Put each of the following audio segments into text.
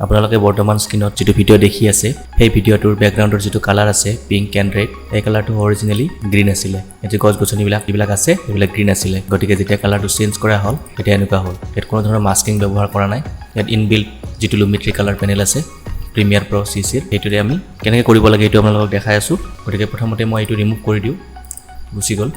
আপোনালোকে বৰ্তমান স্ক্ৰীণত যিটো ভিডিঅ' দেখি আছে, সেই ভিডিঅ'টোৰ বেকগ্ৰাউণ্ডৰ যিটো কালাৰ আছে পিংক এণ্ড ৰেড, এই কালাৰটো অৰিজিনেলি গ্ৰীণ আছিলে। এতিয়া গছ গছনিবিলাক যিবিলাক আছে, সেইবিলাক গ্ৰীণ আছিলে। গতিকে যেতিয়া কালাৰটো চেঞ্জ কৰা হ'ল, তেতিয়া এনেকুৱা হ'ল। ইয়াত কোনো ধৰণৰ মাস্কিং ব্যৱহাৰ কৰা নাই। ইয়াত ইনবিল্ট যিটো লুমিট্ৰি কালাৰ পেনেল আছে প্ৰিমিয়াৰ প্ৰ' চিচিৰ, সেইটোৰে আমি কেনেকৈ কৰিব লাগে, এইটো আপোনালোকক দেখাই আছোঁ। গতিকে প্ৰথমতে মই এইটো ৰিমুভ কৰি দিওঁ। গুচি গ'ল,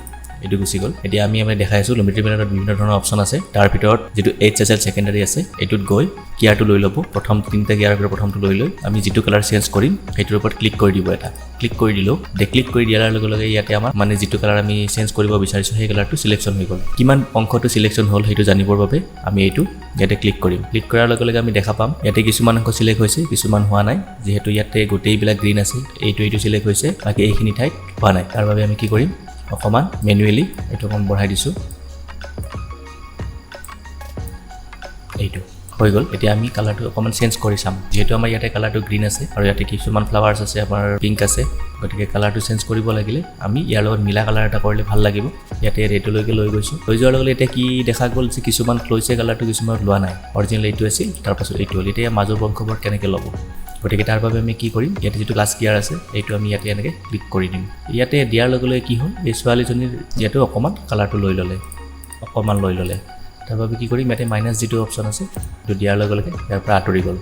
এইটো গুচি গ'ল। এতিয়া আমি আমি দেখাই আছোঁ, লুমিট্ৰি পেনেলত বিভিন্ন ধৰণৰ অপশ্যন আছে। তাৰ ভিতৰত যিটো এইচ এছ এল ছেকেণ্ডাৰী আছে, এইটোত গৈ গিয়াৰটো লৈ ল'ব। প্ৰথম তিনিটা গিয়াৰৰ ভিতৰত প্ৰথমটো লৈ লৈ আমি যিটো কালাৰ চেঞ্জ কৰিম, সেইটোৰ ওপৰত ক্লিক কৰি দিব। এটা ক্লিক কৰি দিলোঁ। ক্লিক কৰি দিয়াৰ লগে লগে ইয়াতে আমাৰ মানে যিটো কালাৰ আমি চেঞ্জ কৰিব বিচাৰিছোঁ, সেই কালাৰটো চিলেকশ্যন হৈ গ'ল। কিমান অংশটো চিলেকশ্যন হ'ল, সেইটো জানিবৰ বাবে আমি এইটো ইয়াতে ক্লিক কৰিম। ক্লিক কৰাৰ লগে লগে আমি দেখা পাম, ইয়াতে কিছুমান অংশ চিলেক্ট হৈছে, কিছুমান হোৱা নাই। যিহেতু ইয়াতে গোটেইবিলাক গ্ৰীণ আছে, এইটো চিলেক্ট হৈছে, বাকী এইখিনি ঠাইত হোৱা নাই। তাৰ বাবে আমি কি কৰিম? অকণমান মেনুৱেলি এইটো অকণমান বঢ়াই দিছোঁ। এইটো হৈ গ'ল। এতিয়া আমি কালাৰটো অকণমান চেঞ্জ কৰি চাম। যিহেতু আমাৰ ইয়াতে কালাৰটো গ্ৰীণ আছে আৰু ইয়াতে কিছুমান ফ্লাৱাৰ্ছ আছে, আমাৰ পিংক আছে, গতিকে কালাৰটো চেঞ্জ কৰিব লাগিলে আমি ইয়াৰ লগত মিলা কালাৰ এটা কৰিলে ভাল লাগিব। ইয়াতে ৰেডলৈকে লৈ গৈছোঁ। লৈ যোৱাৰ লগে লগে এতিয়া কি দেখা গ'ল যে কিছুমান লৈছে কালাৰটো, কিছুমানত লোৱা নাই। অৰিজিনেল এইটো আছিল, তাৰপাছত এইটো হ'ল। এতিয়া মাজৰ অংশবোৰত কেনেকৈ ল'ব? গতিকে তাৰ বাবে আমি কি কৰিম? ইয়াতে যিটো প্লাছ গিয়াৰ আছে, এইটো আমি ইয়াতে এনেকৈ ক্লিক কৰি দিম। ইয়াতে দিয়াৰ লগে লগে কি হ'ল? এই ছোৱালীজনীৰ ইয়াতো অকণমান কালাৰটো লৈ ল'লে, অকণমান লৈ ল'লে। তাৰ বাবে কি কৰিম? ইয়াতে মাইনাছ যিটো অপশ্যন আছে, সেইটো দিয়াৰ লগে লগে ইয়াৰ পৰা আঁতৰি গ'ল।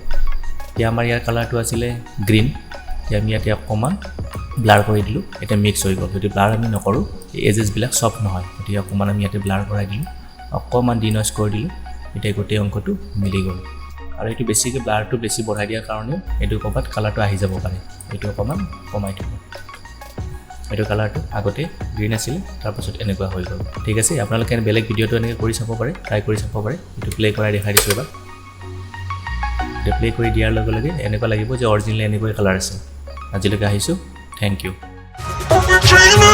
এতিয়া আমাৰ ইয়াৰ কালাৰটো আছিলে গ্ৰীণ। এতিয়া আমি ইয়াতে অকণমান ব্লাৰ কৰি দিলোঁ। এতিয়া মিক্স হৈ গ'ল। যদি ব্লাৰ আমি নকৰোঁ, এই এজেছবিলাক চফ্ট নহয়। গতিকে অকণমান আমি ইয়াতে ব্লাৰ কৰাই দিলোঁ, অকণমান ডিনইজ কৰি দিলোঁ। এতিয়া গোটেই অংশটো মিলি গ'ল। আৰু এইটো বেছিকৈ ব্লাৰটো বেছি বঢ়াই দিয়াৰ কাৰণেও এইটো ক'ৰবাত কালাৰটো আহি যাব পাৰে। এইটো অকণমান কমাই থ'ব। এইটো কালাৰটো আগতে গ্ৰীণ আছিলে, তাৰপাছত এনেকুৱা হৈ গ'ল। ঠিক আছে, আপোনালোকে বেলেগ ভিডিঅ'টো এনেকৈ কৰি চাব পাৰে, ট্ৰাই কৰি চাব পাৰে। এইটো প্লে কৰাই দেখাই দিছোঁ এবাৰ। এতিয়া প্লে কৰি দিয়াৰ লগে লগে এনেকুৱা লাগিব যে অৰিজিনেল এনেকুৱাই কালাৰ আছে। আজিলৈকে আহিছোঁ। Thank you. Dreaming.